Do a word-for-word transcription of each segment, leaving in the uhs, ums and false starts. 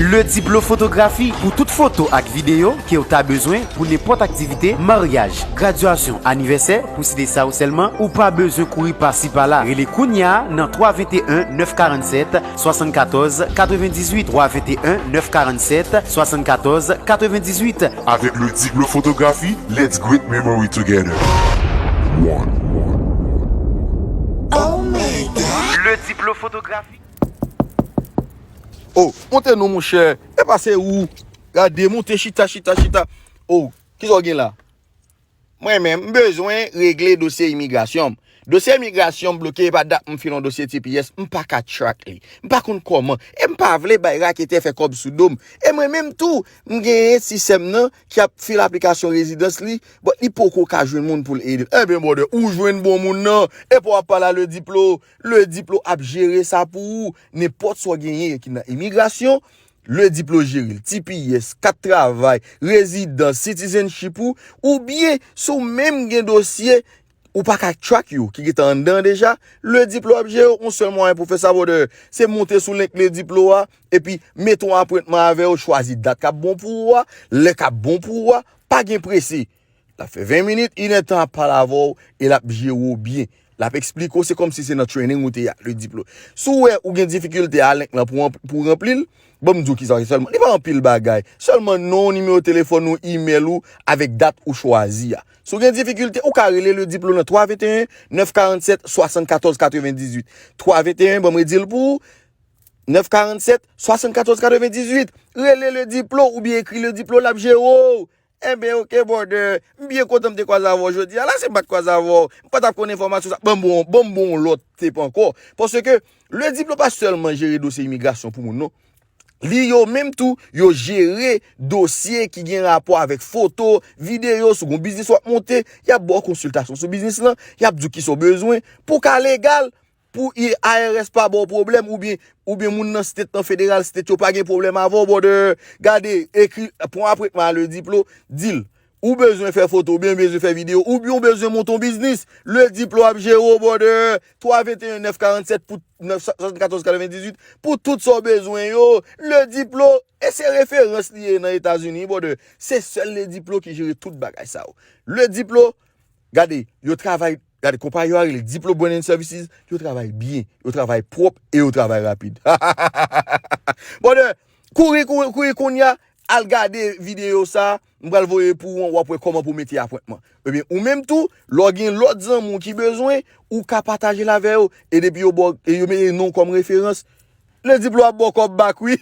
Le Diplo Fotografi pou tout foto ak videyo ke w ta bezwen pou nenpòt aktivite, maryaj, gradyasyon, anivèsè, pou site sa yo sèlman, ou pa bezwen kouri pasi pala. Rele kounye a nan twa venteyen nèf karannsèt swasannkatòz katrevendizuit, twa venteyen nèf karannsèt swasannkatòz katrevendizuit. Avèk Le Diplo Fotografi, let's create memory together. One. Oh my God. Le Diplo Fotografi. Oh, monte non, monchè. E pa se ou. Gade, monte, chita, chita, chita. Oh, kisa w gen la? Mwen menm, m bezwen regle dosye imigrasyon m. Dosye imigrasyon m bloke, e pa dat m file yon dosye T P S, m pa ka track li. M pa konn kòman. E m pa vle bay raketè fè kòb sou do m. E mwen menm tou, m genyen ti sè m nan ki ap file aplikasyon rezidans li, but li poko ka jwenn moun pou l ede l. Enben, brother, ou jwenn bon moun nan. E pa w ap pale a Le Diplo. Le Diplo ap jere sa pou ou. Nenpòt sa w genyen ki nan imigrasyon, Le Diplo jere l. T P S, kat travay, rezidans, citizenship ou, oubyen si w menm gen dosye ou pa ka track yo, ki gentan anndan deja, Le Diplo ap jere w. Yon sèl mwayen pou fè sa, brother, se monte sou link Le Diplo a, epi mete yon apwentman avè yo, chwazi dat k ap bon pou ou a, lè k ap bon pou ou a, pa gen prese. L ap fè ven minit, inèdtan ap pale avè w e l ap jere w byen. L ap eksplike w, se kòmsi se nan training ou te ye ak Le Diplo. Si w wè ou gen difikilte a link lan pou, pou ranpli l, ban m di w kisa w sèlman. Li pa anpil bagay. Sèlman non w, nimewo telefòn ou, imèl ou, avèk dat ou chwazi a. Si w gen difikilte, ou ka rele Le Diplo nan twa venteyen nèf karannsèt swasannkatòz katrevendizuit. Twa venteyen, ban m redi l pou ou, nèf karannsèt swasannkatòz katrevendizuit. Rele Le Diplo oubyen ekri Le Diplo, l ap jere w. Enben, oke, brother. M byen kontan m te kwaze avè w jodi a. La, se m pa t kwaze avè w, m pa t ap konn enfòmasyon sa. Ban m bon, ban m bon lòt tip ankò. Paske Le Diplo pa sèlman jere dosye imigrasyon pou moun, non. Li yo menm tou, yo jere dosye ki gen rapò avèk foto, videyo, si w gen yon biznis w ap monte, y ap ba w konsiltasyon sou biznis lan, y ap di w kisa w bezwen pou w ka legal, pou I R S pa ba w pwoblèm, oubyen, oubyen moun nan state nan federal state yo pa gen pwoblèm avè w, brother. Gade, ekri, pran apwentman a Le Diplo, di l, ou bezwen fè foto, oubyen bezwen fè videyo, oubyen w bezwen monte yon biznis, Le Diplo ap jere w, brother. Twa venteyen nèf karannsèt pou nèf swasannkatòz katrevendizuit, pou tout sa w bezwen yo. Le Diplo, e se referans li ye nan Etazini, brother. Se sèl Le Diplo ki jere tout bagay sa yo. Le Diplo, gade, yo travay, gade, konpayi yo a rele Diplo Branding Services, yo travay byen, yo travay pwòp e yo travay rapid. Brother, kouri, kouri, kouri kounye a, al gade videyo sa, m pral voye pou ou, w ap wè kòman pou w mete apwentman. Ebyen, ou menm tou, lè w gen lòt zanmi w ki bezwen, ou ka pataje l avè yo, e depi yo ba w, e yo mete non w kòm referans, Le Diplo ap ba w kòb back, wi.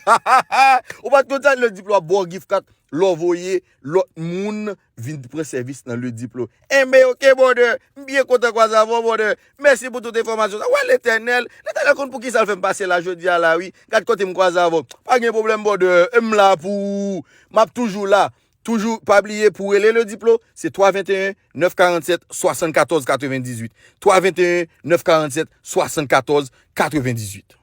Ou pa t konn sa, Le Diplo ap ba w gift card, lè w voye lòt moun vin pran sèvis nan Le Diplo. Enben, oke, brother. M byen kontan kwaze avè w, brother. Mèsi pou tout enfòmasyon sa. Wè Letènèl. Letènèl konn poukisa l fè m pase la jodi a la, wi. Gad kote m kwaze avè w. Pa gen pwoblèm, brother. M la pou ou. M ap toujou la. Toujou, pa bliye pou rele Le Diplo, se twa venteyen nèf karannsèt swasannkatòz katrevendizuit. Twa venteyen nèf karannsèt swasannkatòz katrevendizuit.